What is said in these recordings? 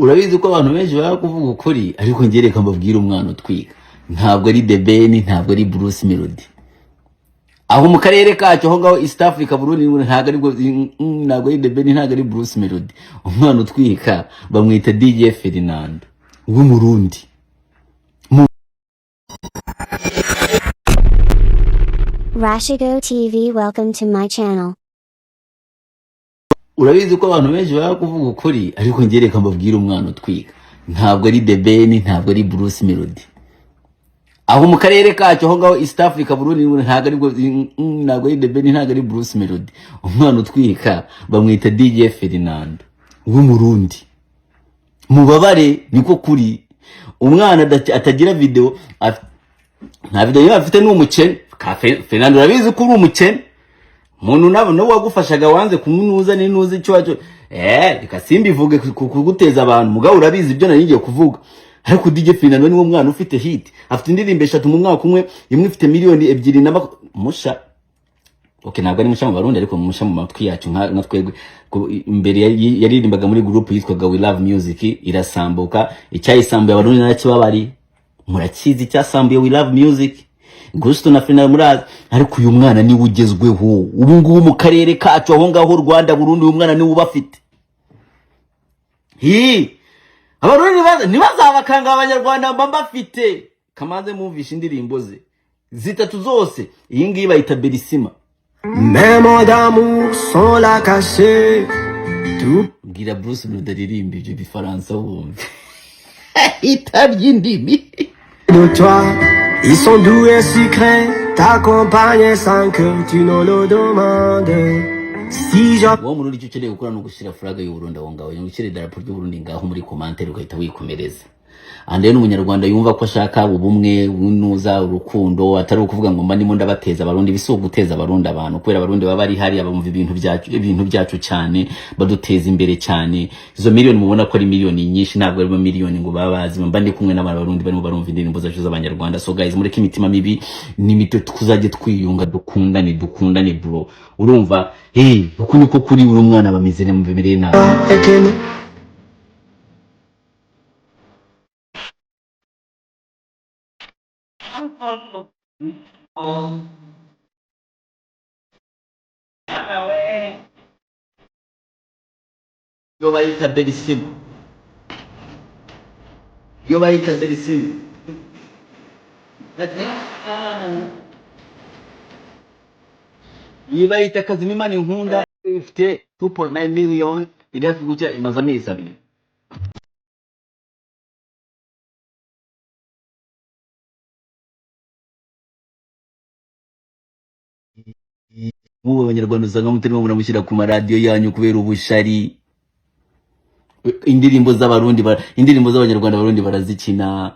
Urabizi ko abantu benshi baba kuvuga ukuri, ariko njye reka mbabwire, umwana utwika ntabwo ari The Ben, ntabwo ari Bruce Melody. Aho mu karere kacu, aho ngaho East Africa, Burundi, ntabwo ari, ntabwo ari The Ben, ntabwo ari Bruce Melody. Umwana utwika bamwita DJ Ferdinand w'Umurundi. Rashigo TV, welcome to my channel. Urabizi ko abantu benshi baba kuvuga ukuri, ariko njye reka mbabwire, umwana utwika ntabwo ari The Ben, ntabwo ari Bruce Melody. Aho mu karere kacu, aho ngaho East Africa, Burundi, ntabwo ari, ntabwo ari The Ben, ntabwo ari Bruce Melody. Umwana utwika bamwita DJ Ferdinand w'Umurundi. Mubabare, niko kuri. Umwana atagira video, nta video niba afite, ni umukene. Ka Ferdinand, urabizi ko uri umukene. Umuntu nawe nawe wagufashaga wanze kumunuza n'inuza icyo wacyo, reka simbivuge kuguteza abantu. Mugabo urabizi ibyo nari ngiye kuvuga. Ariko DJ Ferdinand niwo mwana ufite hit, afite indirimbo eshatu mu mwaka umwe, imwe ifite miliyoni 2 na musha. Okay, ntabwo ari musha mu Barundi, ariko musha mu matwi yacu nka twebwe. Imbere yaririmbaga muri group yitwaga We Love Music, irasambuka. Icyayisambuye Abarundi narakibabari, murakizi icyasambuye We Love Music. Gusto na Ferdinand murazi. Ariko uyu mwana niwe ugezweho ubu ngubu mu karere kacu, aho ngaho Rwanda, Burundi. Uyu mwana niwe ubafite. Hi, Abarundi ntibazabakanga, Abanyarwanda mba mbafite. Kamanze mwumvishe indirimbo ze zitatu zose. Iyi ngiyi bayita Berisima. Mes mots d'amour sont là cachés. Tout Bwira Bruce Melody aririmba ibyo bifaransa wumve itarya indimi. de toi, ils sont doux et sucrés, t'accompagnent sans que tu ne le demandes. Si j'en Wowe Murundi, icyo ukeneye gukora ni ugushyira flag y'Uburundi aho ngaho, gushyira idarapo ry'Uburundi ngaho muri commentaire, ugahita wikomereza. And then Umunyarwanda yumva ko ashaka ubumwe, unuza urukundo, atari ukuvuga ngo mba ndimo ndabateza Abarundi. Bisi guteza Abarundi abantu, kubera Abarundi baba bari hariya bumva ibintu byacu cyane, baduteza imbere cyane. Izo miliyoni mubona ko ari miliyoni nyinshi, ntabwo ari miliyoni ngo baba bazi mba ndi kumwe n'abantu Barundi barimo barumva indirimbo zacu z'Abanyarwanda. So guys, mureke imitima mibi n'imito, tuzajye twiyunga, dukundane, dukundane bro. Urumva, hey, uku niko kuri. Uri umwana bameze bemereye nabi. Ekene. Yo bayita Berisima, yo bayita Berisima, iyi bayita Kazima. Imana inkunda ifite 2.9 million, iri hafi gucya, imaze amezi 2. Nk'ubu Abanyarwanda usanga mutarimo muramushyira ku maradiyo yanyu kubera ubushari. Indirimbo z'Abarundi indirimbo z'Abanyarwanda Abarundi barazikina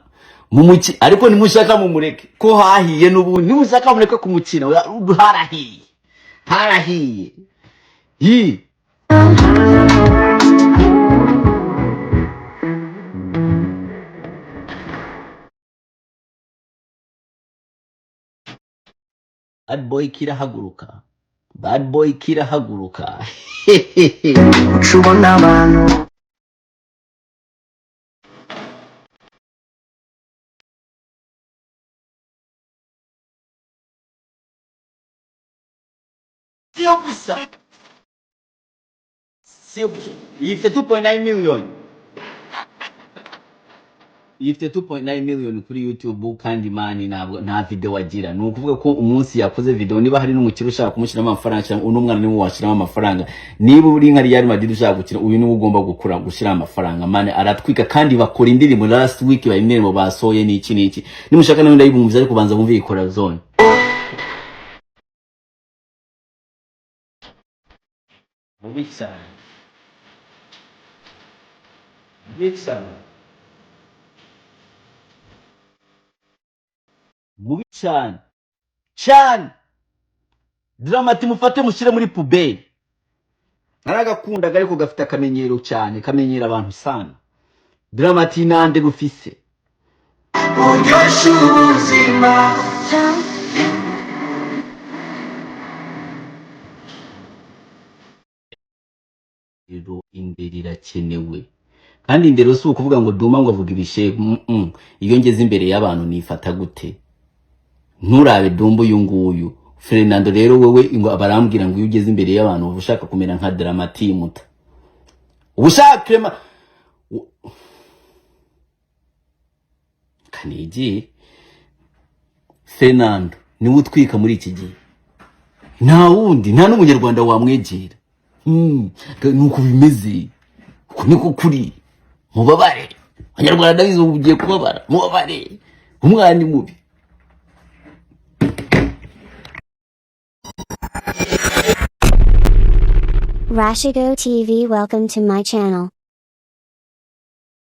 mumuki, ariko nimushaka mumureke ko hahiye n'ubundi. Nimushaka mureke kumukina, harahiye, harahiye hi. Bad boy kirahaguruka, bad boy kirahaguruka. Uca ubona abantu. Siyo gusa, siyo gusa, ifite 2.9 million, ifite 2.9 million kuri YouTube. Kandi man, ntabwo nta video agira. Ni ukuvuga ko umunsi yakoze video, niba hari n'umukire ushaka kumushyiramo amafaranga, cyangwa uno mwana niwe washyiramo amafaranga. Niba uri nka Real Madrid ushaka gukina, uyu niwe ugomba gukura gushyiraho amafaranga. Man, aratwika kandi bakora indirimbo. Last week bari indirimbo basohoye n'iki n'iki. Nimushaka nawe ndayibumviza, ariko banza bumve iyi Corazon. Mubi cyane, mubi cyane, mubi cyane cyane. Dramati mufate mushyire muri poubelle. Naragakundaga, ariko gafite akamenyero cyane, kamenyera abantu sana. Dramati nande rufise. Uryoshya ubuzima. Rero imbere irakenewe. Kandi indero si ukuvuga ngo Duma ngo avuga ibishegu. Iyo ngeze imbere y'abantu nifata gute? Nturabe Dumba uyu nguyu Fernando. Rero wowe ngo barambwira ngo iyo ugeze imbere y'abantu uba ushaka kumera nka Dramati, muta uba ushaka krema kanigi. Fernando niwe utwika muri iki gihe, nta wundi, nta n'umunyarwanda wamwegera. Nuko bimeze, uku niko kuri. Mubabare abanyarwanda, ndabizi ubu ugiye kubabara, mubabare, umwana ni mubi. Rashigo TV, welcome to my channel.